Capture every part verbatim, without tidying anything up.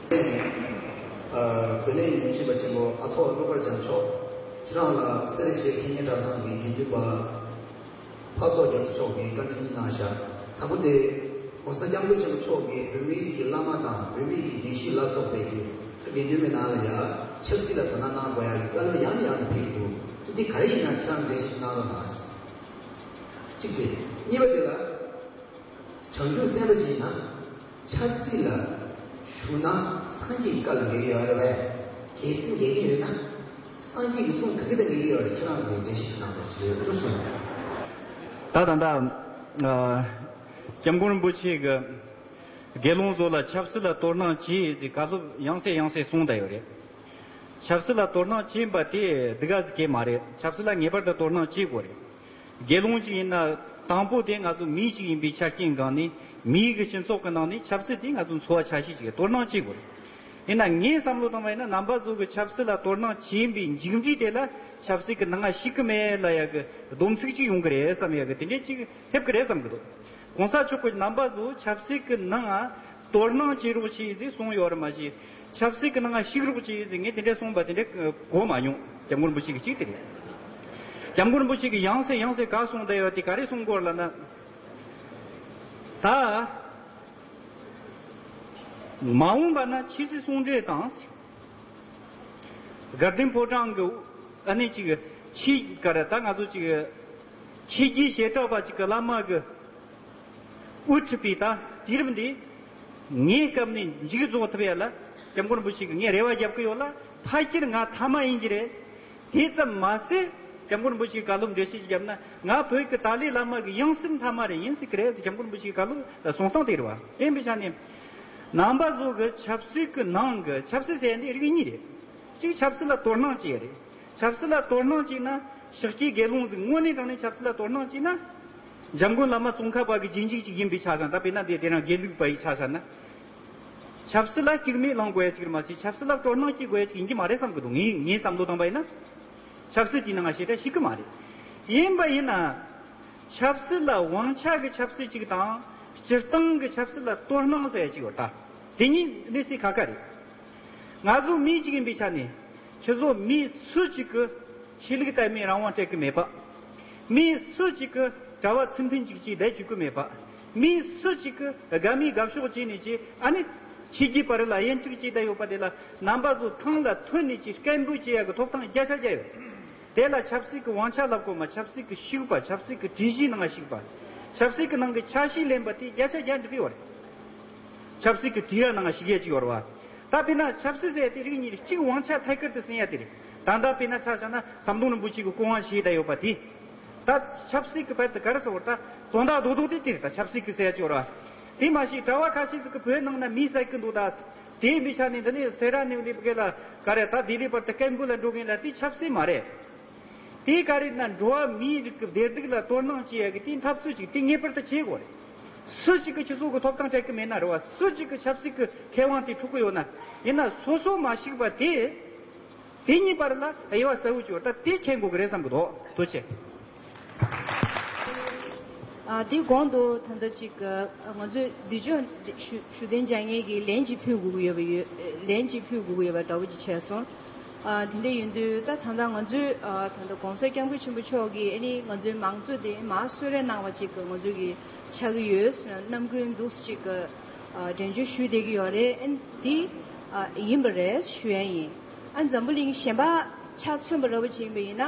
ཨ། བོད་གནས་ཉམས་ཞིབ་པ་ཆེན་པོ་ཨ་ཚོགས་ཀླུ་མཁར་བྱམས་མཆོག་ཁྱེད་རང་ལ་སེ་ར་བྱེས་ཁེ་ཉེ་གྲྭ་ཚང་གི་དགེ་འདུན་པ་འཕགས་ཚོགས་རྒྱ་མཚོ་མཆོག་གིས་བཀའ་འདྲི་གནང་བཞག་དང་པོ་དེ། ༸གོང་ས་༸སྐྱབས་མགོན་ཆེན་པོ་མཆོག་གིས་བོད་མིའི་གི་བླ་མ་དང་བོད་མིའི་གི་སྡེ་བཞི་ལ་སོགས་པའི་གི་དགེ་འདུན་པའི་ནང་ལ་ཡ་ཆབ་སྲིད་ལ་དོ་སྣང་གནང་དགོས་ཡ་གི་བཀའ་སློབ་ཡང་ནས་ཡང་དུ་ཕེབས་འདུག་འདི་ག་རེ་ཡིན་ན་ཁྱེད་རང་འགྲེལ་བཤད་གནང་རོགས་གནང་། གཅིག་དེ། གཉིས་པ་དེ་ལ། བྱང་ཆུབ་སེམས་དཔའ་ཅིག་ཡིན་ན། ཆབ་སྲིད་ལ་ཞུགས་ན་སངས་རྒྱས་ཀྱི་བཀའ་ལ་འགལ་གྱི་ཡོད་རེད་པས། གལ་སྲིད་འགལ་གྱི་ཡོད་ན། སངས་རྒྱས་ཀྱི་གསུང་ག་གི་དང་འགལ་གྱི་ཡོད་རེད། ཁྱེད་རང་གིས་འགྲེལ་བཤད་གནང་རོགས་ཞེས་འདུག་གསུངས། ད་ད་ལྟ་ཨ། སྐྱབས་མགོན་རིན་པོ་ཆེ་གི་དགེ་སློང་ཚོ་ལ་ཆབ་སྲིད་ལ་དོ་སྣང་བྱེད་ཟེར་བཀའ་སློབ་ཡང་སེ་ཡང་སེ་གསུངས་བསྡད་ཡོད་རེད། ཆབ་སྲིད་ལ་དོ་སྣང་བྱེད་པ་དེ་སྡུག་ག་ཟིག་གེ་མ་རེད། ཆབ་སྲིད་ལ་ངེས་པར་དུ་དོ་སྣང་བྱེད་དགོས་རེད། དགེ་སློང་ཅིག་ཡིན་ན། དང་པོ་དེ་ང་ཚོ་མི་ཞིག་ཡིན་པའི་ཆ་རྐྱེན་སྒང་ནས་མིའི་གི་སྤྱི་ཚོགས་ཀྱི་ནང་ནས་ཆབ་སྲིད་དེ་ང་ཚོ་འཚོ་བ་ཆ་ཤས་ཅིག་དོ་སྣང་བྱེད་དགོས་རེད། ཡིན་ན་ངས་བསམ་བློ་བཏང་བ་ཡིན་ན། རྣམ་པ་ཚོ་གི་ཆབ་སྲིད་ལ་དོ་སྣང་བྱེད་པའི་མཇུག་འབྲས་དེ་ལ་ཆབ་སྲིད་ཀྱི་ནང་ང་ཞུགས་གི་མེད་ལབ་ཡ་གི་སྡོམ་ཚིག་ཅིག་ཡོང་གི་རེད་བསམ་ཡ་གི་དེ་འདྲས་ཅིག་སླེབས་གི་རེད་བསམ་གི་འདུག་གོང་ས་མཆོག་གིས་རྣམ་པ་ཚོ་ཆབ་སྲིད་ཀྱི་ནང་ང་དོ་སྣང་བྱེད་རོགས་བྱེད་ཟེར་གསུངས་ཡོད་རེད། མ་གཞི་ཆབ་སྲིད་ཀྱི་ནང་ང་ཞུགས་རོགས་བྱེད་ཟེར་ངས་དེ་འདྲས་གསུངས་པ་དེ་འདྲས་གོ་མ་མྱོང་། སྐྱབས་མགོན་རིན་པོ་ཆེ་གིས་གཅིག་དེ་རེད། སྐྱབས་མགོན་རིན་པོ་ཆེ་གིས་ཡང་སེ་ཡང་སེ་ག་གསུངས་བསྡད་ཡོད་དེ་ག་རེ་གསུང་གི་ཡོད་ལབ་ན། ད་མ་འོངས་པ་ན་ཆོས་སྲིད་ཟུང་འབྲེལ་དང་། དགའ་ལྡན་ཕོ་བྲང་གི་ཨ་ནི་ཅིག་ཆོས་ག་རེ་ད་ང་ཚོ་ཅིག་ཆོས་བརྒྱུད་བྱེ་བྲག་པ་ཅིག་གི་བླ་མ་གི་དབུ་ཁྲིད་པའི་ད་དུས་རབས་འདི་ངའི་སྐབས་ནས་མཇུག་རྫོགས་ཐུབ་ཡ་ལ་སྐྱབས་མགོན་རིན་པོ་ཆེ་གིས་ངས་རེ་བ་རྒྱབ་གི་ཡོད་ལ། ཕལ་ཆེར་ང་ཐ་མ་ཡིན་གྱི་རེད། དེ་ཙམ་མ་ཟད། སྐྱབས་མགོན་རིན་པོ་ཆེའི་བཀའ་སློབ་འགྲེལ་བཤད་ཅིག་བརྒྱབ་ན། ང་བོད་ཀྱི་ཏཱ་ལའི་བླ་མ་གི་ཡང་སྲིད་མཐའ་མ་རེ་ཡིན་སྲིད་ཀྱི་རེད་ཟེར་སྐྱབས་མགོན་རིན་པོ་ཆེའི་བཀའ་སློབ་གསུང་སྟངས་དེ་རེད་བ། དེ་ཡིན་པའི་ཆ་ནས། རྣམ་པ་ཚོ་གི་ཆབ་སྲིད་ཀྱི་ནང་གི་ཆབ་སྲིད་ཟེར་ཡ་འདི་རིགས་གཉིས་རེད། གཅིག་ཆབ་སྲིད་ལ་དོ་སྣང་བྱེད་ཡ་རེད། ཆབ་སྲིད་ལ་དོ་སྣང་བྱས་ན། ཤཱཀྱའི་དགེ་སློང་ཟིག་དངོས་གནས་དྲང་གནས་ཆབ་སྲིད་ལ་དོ་སྣང་བྱས་ན། འཇམ་མགོན་བླ་མ་ཙོང་ཁ་པ་གི་རྗེས་འཇུག་ཅིག་ཡིན་པའི་ཆ་བཞག་ད་དཔེར་ན་དེ་དེ་རང་དགེ་ལུགས་པ་ཡི་ཆ་བཞག་ན། ཆབ་སྲིད་ལ་སྐྱུག་མེར་ལངས་དགོས་ཡ་ཅིག་རེད་མ་ཟད། ཆབ་སྲིད་ལ་དོ་སྣང་བྱེད་དགོས་ཡ་ཅིག་ཡིན་གྱི་མ་རེད་བསམ་གི་འདུག་ངས་ངའི་བསམ་བློ་བཏང་པ་ཡིན་ན། ཆབ་སྲིད་དེའི་ནང་ཞེ་དྲག་ཞུགས་གི་མ་རེད། ཡིན་པ་ཡིན་ན། ཆབ་སྲིད་ལ་དབང་ཆ་གི་ཆབ་སྲིད་ཅིག་དང་། སྤྱིར་བཏང་གི་ཆབ་སྲིད་ལ་དོ་སྣང་ཟེར་ཡ་ཅིག་ཡོད་ད། དེ་གཉིས་གནས་ཚུལ་ཁ་ཁ་རེད། ང་ཚོ་མི་གཅིག་ཡིན་པའི་ཆ་ནས། ཁྱེད་ཚོ་མི་སུ་གཅིག་གིས་ཆོས་ལུགས་དད་མོས་རང་དབང་སྤྲད་གི་མེད་པ། མི་སུ་གཅིག་གིས་གྲྭ་པ་ཚུལ་མཐུན་གཅིག་གིས་བསྡད་བཅུག་གི་མེད་པ། མི་སུ་གཅིག་གིས་དགའ་མི་དགའ་ཕྱོགས་བྱས་ནས་ཀྱི་ཨ་ནི་ཆོས་བརྒྱུད་བར་ལ་དབྱེ་འབྱེད་བྱས་བསྡད་ཡོད་པ་དེ་ལ། རྣམ་པ་ཚོ་ཐང་ལ་ཐོན་ནས་ཀྱི་སྐད་འབོད་བྱེད་ཡ་གི་ཐོབ་ཐང་བརྒྱ་ཆ་བརྒྱ་ཡོད། དེ་ལ་ཆབ་སྲིད་ཀྱི་དབང་ཆ་ལབ་དགོས་མ། ཆབ་སྲིད་ཀྱི་ཞུགས་པ། ཆབ་སྲིད་ཀྱི་སྒྲིག་གཞིའི་ནང་ཞུགས་པ། ཆབ་སྲིད་ཀྱི་ནང་གི་ཆ་ཤས་ལེན་པ་དེ་བརྒྱ་ཆ་བརྒྱ་འགྲིག་གི་ཡོད་རེད། ཆབ་སྲིད་ཀྱི་དུས་རབས་ནང་ཞུགས་ཡས་ཅིག་ཡོད་རེད་བ། ད་དཔེར་ན་ཆབ་སྲིད་ཟེར་ཡ་དེ་རིགས་གཉིས་རེད། གཅིག་དབང་ཆ་ཐད་ཀར་དུ་ཟིན་ཡ་དེ་རེད། ད་ལྟ་དཔེར་ན་ཆ་བཞག་ན་ཟམ་གདོང་རིན་པོ་ཆེ་གི་སྐུ་དབང་བཞེས་བསྡད་ཡོད་པ་དེ། ད་ཆབ་སྲིད་ཀྱི་བར་དུ་ག་རེ་ཟེར་བ་རེད། ད་དོན་དག་རྡོག་རྡོག་དེ་དེ་རེད། ད་ཆབ་སྲིད་ཀྱི་ཟེར་ཡ་ཅིག་ཡོད་རེད་བ། དེ་མ་ཞིག་གྲྭ་པ་ཁ་ཤས་ཟིག་གི་བོད་ནང་ན་མི་བསད་ཀྱི་འདུག་ད་དེ་ཡིན་པའི་ཆ་ནས་འདི་ནས་སེ་ར་ནས་སླེབས་གི་ལ་ག་རེ། ད་ལྡི་ལི་བར་དུ་སྐད་འབོད་ལ་འགྲོ་མཁན་ལ་དེ་ཆབ་སྲིད་མ་རེད། དེ་ག་རེ་ན་འགྲོ་བ་མིའི་རིགས་ཀྱི་བདེ་སྡུག་ལ་དོ་སྣང་བྱེད་ཡ་གི་དེའི་འཐབ་རྩོད་ཅིག་དེ་ངེས་པར་དུ་བྱེད་དགོས་རེད། སུ་གཅིག་གིས་སྤྱི་ཚོགས་ཀྱི་ཐོབ་ཐང་སྤྲད་ཀྱི་མེད་ན་རེད་བ། སུ་གཅིག་གིས་ཆབ་སྲིད་ཀྱི་ཁེ་དབང་དེ་འཕྲོག་གི་ཡོད་ན། ཡིན་ན་སོ་སོ་མ་ཞུགས་པ་དེ། དེ་གཉིས་བར་ལ་དབྱེ་བ་གསལ་བོ་བྱོས། ད་དེ་མཁྱེན་དགོས་ཀྱི་རེད་བསམ་གི་འདུག་ཐུགས་རྗེ་ཆེ། ཨ། དེ་གོང་དུ་ད་ལྟ་ཅིག་ང་ཚོས་འདི་ཅོ་ཞུ་ཞུ་གཏན་འཇལ་མཁན་གྱི་ལན་ཅིག་ཕུལ་དགོས་ཀྱི་ཡོད་པ་ཡོད། ལན་ཅིག་ཕུལ་དགོས་ཀྱི་ཡོད་པ་འདྲ་བོ་ཅིག་བྱས་སོང་། ཨ། དེ་འདྲ་ཡིན་དུས་ད་ད་ལྟ་ང་ཚོས། ཨ། ད་ལྟ་གོང་ས་སྐྱབས་མགོན་ཆེན་པོ་མཆོག་གིས་ཨ་ནི་ང་ཚོའི་མང་གཙོ་དེ་མར་གསོལ་རས་གནང་བ་ཅིག་ང་ཚོ་གི་ཆགས་ཀྱི་ཡོད། རྣམ་ཀུན་འདུག་ཅིག་ཨ། འགྲེལ་བརྗོད་ཞུས་བསྡད་ཀྱི་ཡོད་རེད། ཨ་ནི་འདི། ཨ། ཡིན་པ་རེད་ཞུ་ཡ་ཡིན། ཨ། འཛམ་བུ་གླིང་གཞན་པ་ཆ་མཚོན་པ་འདྲ་བོ་ཅིག་ཡིན་པ་ཡིན་ན།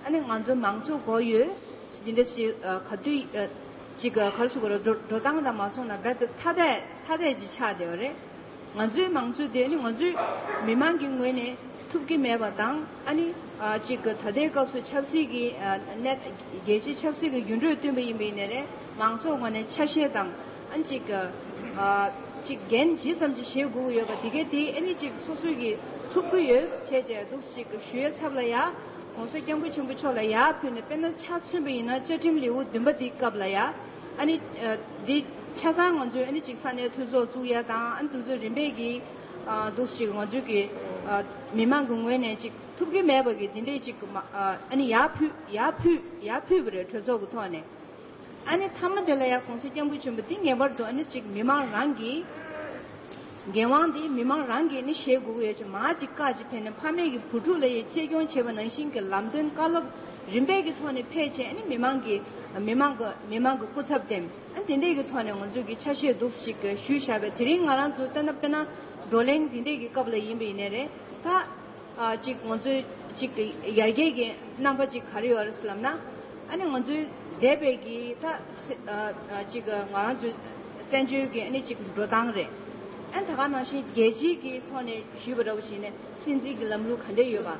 ཨ་ནི་ང་ཚོ་མང་གཙོ་དགོས་ཡོད། འདི་འདྲ་ཅིག་ཨ། ག་དུས། ཨ། ཅིག་ག་རེ་ཟེར་དགོས་རེད། འགྲོ་འགྲོ་སྟངས་དང་མ་སོང་ན་རྦད་དེ་ཐ་དད་ཐ་དད་ཅིག་ཆགས་བསྡད་པ་རེད། ང་ཚོའི་མང་གཙོ་དེ་ནི་ང་ཚོའི་མི་མང་གི་ངོས་ནས་ཐུབ་ཀྱི་མེད་པ་དང་། ཨ་ནི། ཨ། ཅིག་གི་ད་ལྟའི་སྐབས་སུ་ཆབ་སྲིད་ཀྱི། ཨ། གནད། རྒྱལ་སྤྱིའི་ཆབ་སྲིད་ཀྱི་འགྱུར་འགྲོས་བསྟུན་པ་ཡིན་པ་ཡིན་ནའི་རེད། མང་ཚོགས་ངོས་ནས་ཆ་ཤས་དང་། ཨ་ནི་ཅིག་གི། ཨ། ཅིག་འགན་ཇི་ཙམ་ཅིག་བཞེས་དགོས་ཀྱི་ཡོད་པ་དེ་གས་དེ་ཨ་ནི་ཅིག་སོ་སོས་ཀྱི་ཐུབ་ཀྱི་ཡོད་བྱས་བྱས་འདུག་ཅིག་ཞུ་ཡའི་ཚབ་ལ་ཡ། གོང་ས་སྐྱབས་མགོན་ཆེན་པོ་མཆོག་ལ་ཡར་ཕུལ་ནས། དཔེར་ན་ཆ་མཚོན་པ་ཡིན་ན་བཅའ་ཁྲིམས་ལེའུ་བདུན་པ་འདིའི་སྐབས་ལ་ཡ། ཨ་ནི། ཨ། འདི་ཆ་ཚང་ང་ཚོས་ཨ་ནི་ཅིག་ས་གནས་འཐུས་ཚོགས་བཙུགས་ཡ་དང་། ཨ་ནི་དུས་ཚོད་རིམ་པས་ཀྱི། ཨ། འདུག་ཅིག་ང་ཚོས་ཀྱི། ཨ། མི་མང་གི་ངོས་ནས་ཅིག་ཐུབ་ཀྱི་མེད་པ་གི་འདི་འདྲས་ཅིག་མ། ཨ་ནི་ཡར་ཕུལ་ཡར་ཕུལ་ཡར་ཕུལ་བ་རེད། གྲོས་ཚོགས་ཀྱི་ཐོག་ནས། ཨ་ནི་མཐའ་མ་དེ་ལ་ཡ་གོང་ས་སྐྱབས་མགོན་ཆེན་པོ་འདི་ངེས་པར་དུ་ཨ་ནི་ཅིག་མི་མང་རང་གི་ འགན་དབང་དེ་མི་མང་རང་གིས་ནི་བཞེས་དགོས་ཀྱི་ཡོད་ཅིང་། མར་ཅིག་བཀག་ཅིག་ཕེབས་ནས་ཕ་མེས་ཀྱི་བུ་ཕྲུག་ལ་ཡི་གཅེས་སྐྱོང་བྱེད་པ་ནང་བཞིན་གྱི་ལམ་སྟོན་བཀའ་སློབ་རིམ་པས་ཀྱི་ཐོག་ནས་ཕེབས་བྱས་ནི་མི་མང་གི་མི་མང་གི་མི་མང་གི་སྐུ་ཚབ་དེ་ཨ་དེ་འདྲས་ཀྱི་ཐོག་ནས་ང་ཚོས་ཀྱི་ཆ་ཤས་འདུག་ཅིག་ཞུས་བཞག་པས། དེ་རིང་ང་རང་ཚོ་ལྟ་ན་དཔེར་ན་བགྲོ་གླེང་དེ་འདྲས་ཀྱི་སྐབས་ལ་ཡིན་པ་ཡིན་ནའི་རེད། ད་ཨ་ཅིག་ང་ཚོའི་ཅིག་གི་ཡར་རྒྱས་ཀྱི་རྣམ་པ་ཅིག་ག་རེ་ཡོད་རེད་ཟེར་ལབ་ན། ཨ་ནི་ང་ཚོའི་འདས་པའི་གི་ད་སི་ཨ་ཨ་ཅིག་ང་རང་ཚོའི་བཙན་བྱོལ་གྱི་ཨ་ནི་ཅིག་འགྲོ་སྟངས་རེད། ཨ་ད་ག་ནང་བཞིན་རྒྱལ་སྤྱིའི་གི་ཐོག་ནས་ཞུས་པ་འདྲ་བོ་བྱས་ནས་སྲིད་འཛིན་གྱི་ལམ་ལུགས་ག་འདྲས་ཡོད་པ།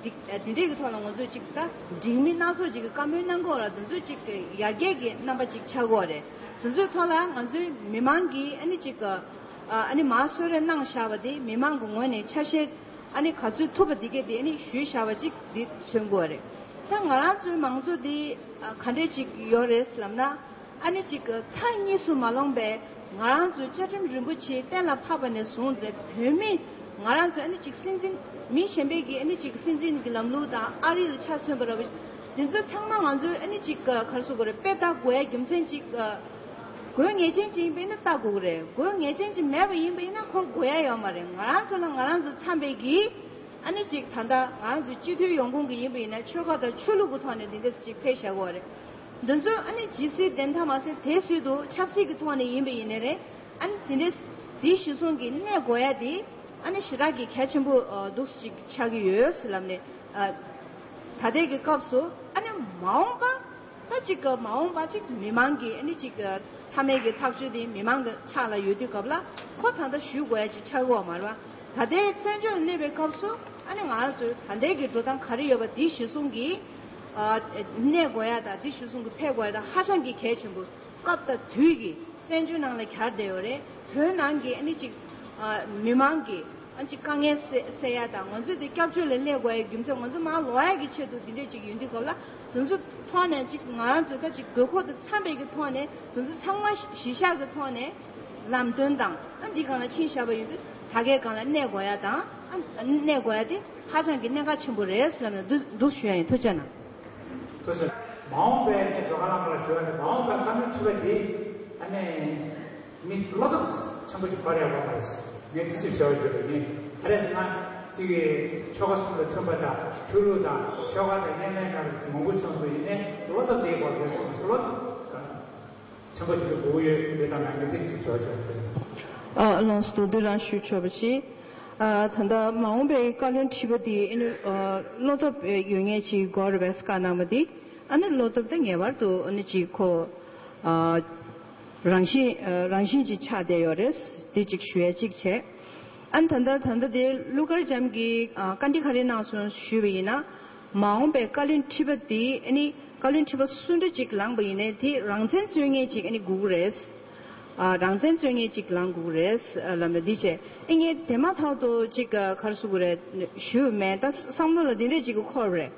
འདི་ཨ་འདི་འདྲས་ཀྱི་ཐོག་ལ་ང་ཚོས་ཅིག་ད་འགྲིག་མིན་སྣ་ཚོགས་ཅིག་གི་བཀའ་མོལ་གནང་གི་ཡོད་ར། འདི་ཚོ་ཅིག་གི་ཡར་རྒྱས་ཀྱི་རྣམ་པ་ཅིག་ཆགས་ཀྱི་ཡོད་རེད། འདི་ཚོའི་ཐོག་ལ་ང་ཚོའི་མི་མང་གིས་ཨ་ནི་ཅིག་ཨ་ཨ་ནི་མར་གསོལ་རས་གནང་བཞག་པ་དེ་མི་མང་གི་ངོས་ནས་ཆ་ཤས་ཨ་ནི་ག་ཚོད་ཐུབ་པ་འདི་གས་དེ་ཨ་ནི་ཞུས་བཞག་པ་ཅིག་འདི་མཚོན་གྱི་ཡོད་རེད། ད་ང་རང་ཚོའི་མང་གཙོ་འདི་ཨ་ག་འདྲས་ཅིག་ཡོད་རེད་ལབ་ན། ཨ་ནི་ཅིག་མཐའ་གཉིས་སུ་མ་ལོངས་པའི་ང་རང་ཚོའི་བཅའ་ཁྲིམས་རིན་པོ་ཆེ་གཏན་ལ་ཕབ་པ་ནས་བཟུང་སྟེ་བོད་མི་ང་རང་ཚོ་ཨ་ནི་ཅིག་སྲིད་འཛིན་མི་གཞན་པའི་གི་ཨ་ནི་ཅིག་སྲིད་འཛིན་གྱི་ལམ་ལུགས་དང་ཨ་རི་ལ་ཆ་མཚོན་པ་འདྲ་བོ་འདི་ཚོ་ཚང་མ་ང་ཚོའི་ཨ་ནི་ཅིག་ག་རེ་ཟེར་དགོས་རེད། དཔེ་ལྟ་དགོས་ཡ་རྒྱུ་མཚན་ཅིག་དགོས་ངེས་ཅན་ཅིག་ཡིན་པ་ཡིན་ན་ལྟ་དགོས་ཀྱི་རེད། དགོས་ངེས་ཅན་ཅིག་མེད་པ་ཡིན་པ་ཡིན་ན་ཁོ་དགོས་ཡ་ཡོད་མ་རེད། ང་རང་ཚོ་ལ་ང་རང་ཚོ་འཚམས་པའི་གི་ཨ་ནི་ཅིག་ད་ལྟ་ང་རང་ཚོའི་སྤྱི་འཐུས་ཡོང་ཁུངས་ཀྱི་ཡིན་པ་ཡིན་ན་ཆོལ་ཁ་དང་ཆོས་ལུགས་ཀྱི་ཐོག་ནས་འདི་འདྲ་ཅིག་ཕེབས་བཞག་གི་ཡོད་རེད། འདི་ཚོ་ཨ་ནི་ཇི་སྲིད་བདེན་མཐའ་མ་གསལ་དེ་སྲིད་དུ་ཆབ་སྲིད་ཀྱི་ཐོག་ནས་ཡིན་པ་ཡིན་ནའི་རེད། ཨ་ནི་དེ་འདྲའི་དེ་གཞིར་བཟུང་གི་གནས་དགོས་ཡ་དེ་ཨ་ནི་ཞེ་དྲག་གི་གལ་ཆེན་པོ་ཨ་འདུག་ཅིག་ཆགས་ཀྱི་ཡོད་ཟེར་ལབ་ནས། ཨ་ད་ལྟའི་གི་སྐབས་སུ་ཨ་ནི་མ་འོངས་པ་ད་ཅིག་གི་མ་འོངས་པ་ཅིག་མི་མང་གི་ཨ་ནི་ཅིག་གི་མཐའ་མའི་གི་ཐག་གཅོད་དེ་མི་མང་གི་ཕྱག་ལ་ཡོད་དུས་སྐབས་ལ་ཁོ་ད་ལྟ་ཞུ་དགོས་ཡ་ཅིག་ཆགས་ཀྱི་ཡོད་མ་རེད་པ། ད་ལྟའི་བཙན་བྱོལ་གནས་པའི་སྐབས་སུ་ཨ་ནི་ང་ཚོས་ད་ལྟའི་གི་འགྲོ་སྟངས་ག་རེ་ཡོད་པ་དེ་གཞིར་བཟུང་གི་ཨ་གནས་དགོས་ཡ་དང་དེ་གཞིར་བཟུང་གི་ཕེབས་དགོས་ཡ་དང་ཧ་ཅང་གི་གལ་ཆེན་པོ། སྐབས་དང་དུས་ཀྱི་བཙན་བྱོལ་ནང་ལ་གྱར་བསྡད་ཡོད་རེད། བོད་ནང་གི་ཨ་ནི་ཅིག་ཨ་མི་མང་གི་ཨ་ཅིག་དཀའ་ངལ་སེ་སེལ་ཡ་དང་ང་ཚོས་དེ་སྐྱབས་བཅོལ་ལ་སླེབས་དགོས་ཡ་རྒྱུ་མཚན་ང་ཚོ་མར་ལོག་ཡ་གི་ཆེད་དུ་འདི་འདྲས་ཅིག་ཡོང་དུས་སྐབས་ལ་དེ་ཚོ་ཐོག་ནས་ཅིག་ང་རང་ཚོས་ད་ཅིག་དགོས་མཁོ་དང་འཚམས་པའི་གི་ཐོག་ནས་དེ་ཚོ་ཚང་མ་གཞི་བཞག་གི་ཐོག་ནས་ལམ་སྟོན་དང་ཨ་འདི་སྒང་ལ་ཕྱིན་བཞག་པ་ཡོད་དུས་ད་གའི་སྒང་ལ་གནས་དགོས་ཡ་དང་ཨ་གནས་དགོས་ཡ་དེ་ཧ་ཅང་གི་གནད་འགག་ཆེན་པོ་རེད་ལབ་ནས་འདུག་འདུག་ཞུ་ཡ་ཡིན། ཐུགས་རྗེ་གནང་། ཐུགས་རྗེ། མ་འོངས་པའི་ནི་འགྲོ་ཁ་ལ་ལ་ཞུ་བ་ནི་མ་འོངས་པའི་བཀའ་མོལ་ཁྲི་པ་འདི་ཨ་ནི་མི་བློ་སྟོབས་ཆེན་པོ་ཞིག་འཕར་ཡག་པ་མ་རེད། ངས་འདི་ཅིག་བྱ་བ་བརྗོད་པ་ཡིན། ག་རེ་ཟེར་ན་ཅིག་གི་ཆོལ་ཁ་གསུམ་ལ་མཐུན་པ་དང་ཆོས་ལུགས་དང་ཆོལ་ཁ་དང་གནས་མལ་ནང་ལ་མང་པོ་སོང་དུས་ཡིན་ནའི་བློ་སྟོབས་འདིའི་སྐོར་ལ་སོང་ཚུལ་ཆེན་པོ་ཞིག་ལ་དགོས་ཡོད་འདི་དང་ནང་གི་འདི་ཅིག་བྱ་བ་བརྗོད་པ་ཡིན། ཨ་ལོངས་སུ་འདུག་འདི་རང་ཞུ་ཆོག་པ་ཞིག་ཨ་ད་ལྟ་མ་འོངས་པའི་བཀའ་བློན་ཁྲི་པ་འདི་ཨ་ནི་ཨ་བློ་སྟོབས་ཡོད་མཁན་ཅིག་དགོས་རེད་པས་བཀའ་གནང་བ་འདི་ཨ་ནི་བློ་སྟོབས་དེ་ངེས་པར་དུ་ཨ་ནི་ཅིག་ཁོ་ཨ་རང་བཞིན་ཨ་རང་བཞིན་ཅིག་ཆགས་བསྡད་ཡོད་རེད། འདི་ཅིག་ཞུ་ཡ་ཅིག་བྱས། ཨ་ནི་ད་ལྟ་ད་ལྟ་དེ་ཀླུ་མཁར་བྱམས་ཀྱིས་ཨ་བཀའ་འདྲི་ག་རེ་གནང་སོང་ཞུས་པ་ཡིན་ན། མ་འོངས་པའི་བཀའ་བློན་ཁྲི་པ་དེ་ཨ་ནི་བཀའ་བློན་ཁྲི་པ་སུ་འདྲ་ཅིག་ལངས་པ་ཡིན་ནའི་དེ་རང་བཙན་རྩོད་མཁན་ཅིག་ཨ་ནི་དགོས་ཀྱི་རེད། ཨ་རང་བཙན་རྩོད་མཁན་ཅིག་ལངས་དགོས་ཀྱི་རེད་ལབ་ནས་འདི་བྱས། ཨ་ངས་དེ་མ་ཐག་ཏུ་ཅིག་ག་རེ་ཟེར་དགོས་རེད་ཞུས་མེད། ད་བསམ་བློ་ལ་འདི་འདྲས་ཅིག་གི་འཁོར་རེད།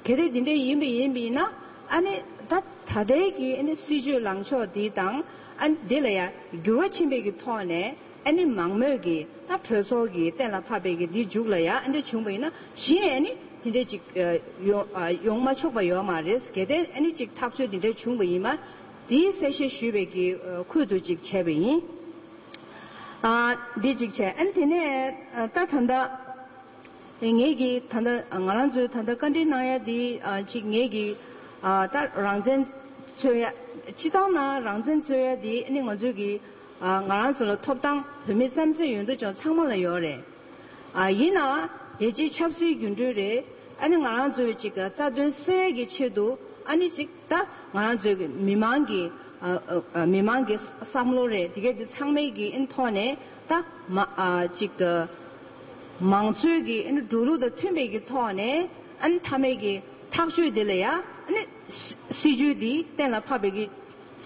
གལ་ཏེ་འདི་འདྲས་ཡིན་པ་ཡིན་པ་ཡིན་ན་ཨ་ནི་ད་ད་ལྟའི་གི་ཨ་ནི་སྲིད་བྱུས་ལངས་ཕྱོགས་འདི་དང་ཨ་ནི་འདི་ལ་ཡ་འགྱུར་བ་ཕྱིན་པའི་གི་ཐོག་ནས། ཨ་ནི་མང་མོས་ཀྱིས་ད་གྲོས་ཚོགས་ཀྱིས་གཏན་ལ་ཕབ་པའི་གི་འདི་མཇུག་ལ་ཡ་ཨ་འདྲ་བྱུང་བ་ཡིན་ན་གཞི་ནས་ཨ་ནི་དེ་འདྲས་ཅིག་ཨ་ཡོང་ཨ་ཡོང་མ་ཆོག་པ་ཡོད་མ་རེད། གལ་ཏེ་ཨ་ནི་ཅིག་ཐག་གཅོད་དེ་འདྲས་བྱུང་བ་ཡིན་ན་དེའི་གསལ་བཤད་ཞུས་པའི་གི་ཨ་ཁུལ་དུ་ཅིག་བྱས་པ་ཡིན། ཨ་འདི་ཅིག་བྱས། ཨ་ནི་དེ་ནས་ཨ་ད་ད་ལྟ་ངེད་ཀྱིས་ད་ལྟ་ང་རང་ཚོའི་ད་ལྟ་བཀའ་འདྲི་གནང་ཡ་འདི་ཨ་ཅིག་ངེད་ཀྱིས་ཨ་ད་རང་བཙན་རྩོད་ཡ་སྤྱི་བཏང་ན་རང་བཙན་རྩོད་ཡ་འདི་ཨ་ནི་ང་ཚོའི་གི་ཨ་ང་རང་ཚོ་ལ་ཐོབ་ཐང་བོད་མི་རྩམ་ཟན་ཡོད་དོ་ཅོག་ཚང་མ་ལ་ཡོད་རེད། ཨ་ཡིན་ནའང་རྒྱལ་སྤྱིའི་ཆབ་སྲིད་འགྱུར་འགྲོས་རེད། ཨ་ནི་ང་རང་ཚོའི་ཅིག་རྩ་དོན་སེལ་ཡས་ཀྱི་ཆེད་དུ་ཨ་ནི་ཅིག་ད་ང་རང་ཚོའི་གི་མི་མང་གི་ཨ་ཨ་ཨ་མི་མང་གི་བསམ་བློ་རེད། དེ་གས་དེ་ཚང་མའི་གི་ཨ་ནི་ཐོག་ནས་ད་མ་ཨ་ཅིག་གི་མང་གཙོའི་གི་ཨ་ནི་འགྲོ་ལུགས་དང་མཐུན་པའི་གི་ཐོག་ནས་ཨ་ནི་མཐའ་མའི་གི་ཐག་གཅོད་དེ་ལ་ཡ་ཨ་ནི་སྲི་སྲིད་བྱུས་འདི་གཏན་ལ་ཕབ་པའི་གི་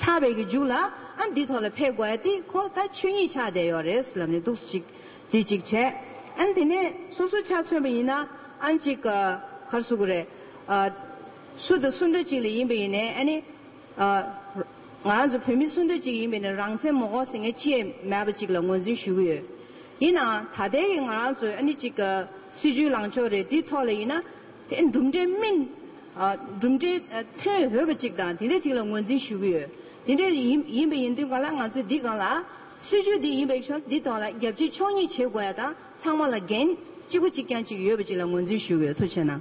ཚར་བའི་གི་མཇུག་ལ་ཨ་འདི་ཐོག་ལ་ཕེབས་དགོས་ཡ་དེ་ཁོ་ད་ཆོས་ཉིད་ཆགས་བསྡད་ཡོད་རེད་ལབ་ནས་འདུག་ཅིག་དེ་ཅིག་བྱས། ཨ་ནི་དེ་ནས་སོ་སོ་ཆ་མཚོན་པ་ཡིན་ན་ཨ་ནི་ཅིག་ག་ག་རེ་ཟེར་དགོས་རེད། ཨ་སུ་དང་སུ་འདྲ་ཅིག་ལ་ཡིན་པ་ཡིན་ནའི་ཨ་ནི་ཨ་ང་རང་ཚོ་བོད་མི་སུ་འདྲ་ཅིག་ཡིན་པ་ཡིན་ནའི་རང་བཙན་མ་དགོས་ཟེར་མཁན་ཅི་ཡང་མེད་པ་ཅིག་ལ་ངོས་འཛིན་ཞུ་གི་ཡོད། ཡིན་ནའང་ད་ལྟའི་གི་ང་རང་ཚོའི་ཨ་ནི་ཅིག་ག་སྲིད་བྱུས་ལངས་ཕྱོགས་རེད། འདི་ཐོག་ལ་ཡིན་ན། དེ་གྲུབ་འབྲས་སྨིན། ཨ་གྲུབ་འབྲས་ཨ་ཐོན་འོས་པ་ཅིག་དང་དེ་འདྲ་ཅིག་ལ་ངོས་འཛིན་ཞུ་གི་ཡོད། དེ་འདྲ་ཡིན་ཡིན་པ་ཡིན་དུས་ག་ལ་ང་ཚོས་འདི་སྒང་ལ་ སྲིད་བྱུས་འདི་ཡིན་པའི་ཆ་འདི་ཐོག་ལ་རྒྱབ་ཕྱི་ཕྱོགས་གཉིས་བྱེད་དགོས་ཡ་དང་ཚང་མ་ལ་འགན་གཅིག་པུ་གཅིག་རྐྱང་གཅིག་ཡོད་པ་ཅིག་ལ་ངོས་འཛིན་ཞུ་དགོས། ཐུགས་རྗེ་གནང་།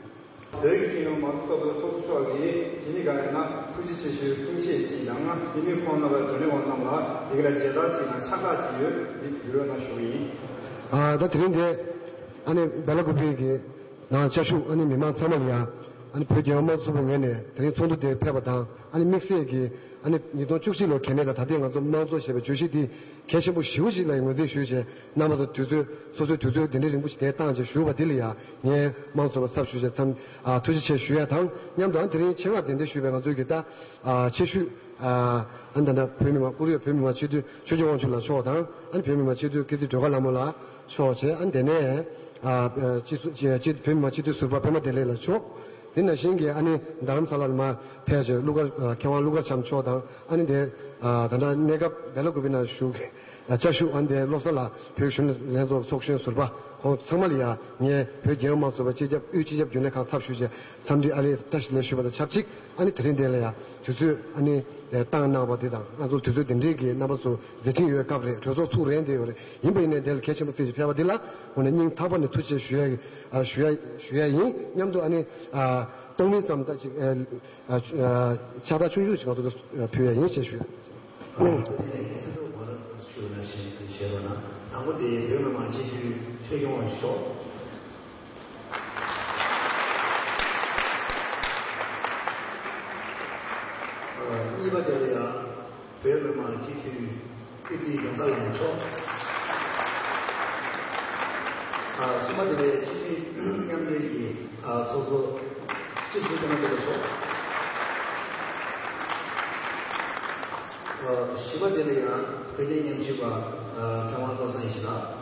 བོད་ཀྱི་སྤྱི་ཡོངས་མང་གཙོ་ཚོགས་གཙོ་ཚོགས་གཙོ་གིས་དེ་ནི་ག་རེ་ན་ཐུགས་རྗེ་ཆེ་ཞུའི་གསུང་བཤད་ཅིག་དང་དེ་ནི་ཁོང་རྣམ་པ་འབྱོར་ལྡན་འོག་རྣམས་ལ་དེ་ག་ལ་མཇལ་དར་ཅིག་དང་ཕྱག་རྟགས་ཅིག་ཡོད་འདི་ཡོད་ན་ཞུ་གི་ཡིན། ཨ་ད་དེ་རིང་དེ་ཨ་ནི་སྦེ་ལ་ཀུ་པེ་གི་ནང་བཅའ་བཞུགས་ཨ་ནི་མི་མང་ཚང་མ་ལ་ཡང་ཨ་ནི་བོད་རྒྱལ་ཡོངས་དམངས་གཙོ་ཚོགས་པའི་ངོས་ནས་དེ་རིང་ཚོགས་འདུ་དེ་ཕེབས་པ་དང་ཨ་ནི་དམིགས་བསལ་གྱི་ཨ་ནི་ཉིས་སྟོང་བཅུ་གཅིག་ལོ་གལ་གནད་དང་ད་ལྟའི་ང་ཚོ་དམངས་གཙོ་ཞེས་པའི་བརྗོད་གཞི་འདི་གལ་ཆེན་པོ་ཞེ་པོ་ཞིག་ལ་ངོས་འཛིན་ཞུས་བྱས་རྣམ་པ་ཚོ་དུས་ཚོད་སོ་སོའི་དུས་ཚོད་དེ་འདྲའི་རིང་པོ་ཞིག་དེ་བཏང་བྱས་ཞུས་པ་འདི་ལ་ཡང་ངས་དམངས་གཙོ་ལ་ཚབ་ཞུས་བྱས་འཚམས་ཨ་ཐུགས་རྗེ་ཆེ་ཞུ་ཡ་དང་མཉམ་དུ་ཨ་དེ་རིང་ཆེད་མངགས་གདན་འདྲེན་ཞུས་པའི་ང་ཚོའི་གི་ད་ཨ་ཆེད་ཞུས་ཨ་ཨ་ད་ལྟ་བོད་མི་མང་ཀོ་རི་ཡ་བོད་མི་མང་སྤྱི་འཐུས་ཆོས་རྒྱལ་དབང་ཕྱུག་ལགས་མཆོག་དང་ཨ་ནི་བོད་མི་མང་སྤྱི་འཐུས་ཀིརྟི་སྒྲོལ་དཀར་ལྷ་མོ་ལགས་མཆོག་བྱས་ཨ་ནི་དེ་ནས་ཨ་སྤྱི་ཚོགས་སྤྱི་བོད་མི་མང་སྤྱི་འཐུས་ཟུར་པ་པད་མ་བདེ་ལེགས་ལགས་མཆོག་དེ་ནང་བཞིན་གྱི་ཨ་ནི་རྡ་རམ་ས་ལ་ལ་མ་ཕེབས་བྱས་གླུ་གར་མཁས་དབང་གླུ་གར་བྱམས་མཆོག་དང་ཨ་ནི་དེ་ད་ལྟ་གནས་སྐབས་སྦེ་ལ་ཀུ་པེ་ནང་བཞུགས་བཅའ་བཞུགས་ཨ་ནི་དེ་བློ་བཟང་ལགས་བོད་གཞོན་ནུ་ལྷན་ཚོགས་ཚོགས་གཞོན་ཟུར་པ་ཁོང་ཚང་མ་ལ་ཡང་ངས་བོད་རྒྱལ་ཡོངས་དམངས་གཙོ་པ་སྤྱི་ཁྱབ་དབུས་སྤྱི་ཁྱབ་རྒྱུན་ལས་ཁང་ཚབ་ཞུས་བྱས་འཚམས་འདྲི་ཨ་ལེ་བཀྲ་ཤིས་བདེ་ལེགས་ཞུས་པ་དང་ཆབས་ཅིག་ཨ་ནི་དེ་རིང་དེ་ལ་ཡང་དུས་ཚོད་ཨ་ནི་བཏང་གནང་བ་དེ་དང་ང་ཚོ་དུས་ཚོད་དེ་འདྲའི་གི་རྣམ་པ་ཚོ་མཛད་འཕྲིན་ཡོད་སྐབས་རེད། གྲོས་ཚོགས་ཚུགས་རན་དེ་ཡོད་རེད། ཡིན་པ་ཡིན་ནའི་དེ་ལ་གལ་ཆེན་པོ་བརྩིས་ཤིག་ཕེབས་པ་འདི་ལ་དངོས་གནས་སྙིང་ཐག་པ་ནས་ཐུགས་རྗེ་ཆེ་ཞུ་ཡ་ཞུ་ཡ་ཞུ་ཡ་ཡིན། མཉམ་དུ་ཨ་ནི་གཏོང་མིན་ཙམ་ད་ཅིག་ཕྱག་རྟགས་ཆུང་ཆུང་ཞིག་ང་ཚོ་ཕུལ་ཡ་ཡིན་ཞེས་ཞུ་ཡ། ཨ་ནི་ཚེ་སྲོག་བར་ཞུ་ན་ཞེས་ཞེས་པ་ན་དང་པོ་དེ་བོད་མི་མང་སྤྱི་འཐུས་ཆོས་སྐྱོང་བ་ཞོག་གཉིས་པ་དེ་ལ་ཡང་བོད་མི་མང་སྤྱི་འཐུས་ཀིརྟི་ལྗོངས་མཁར་ལགས་མཆོག་གསུམ་པ་དེ་ལ་སྤྱི་འཐུས་མཉམ་འབྲེལ་གྱི་ཚོགས་གཙོ་སྤྱི་འཐུས་ཀརྨ་བདེ་ལེགས་མཆོག་བཞི་པ་དེ་ལ་ཡང་བོད་གནས་ཉམས་ཞིབ་པ་མཁས་དབང་བློ་བཟང་ཡེ་ཤེས་ལགས།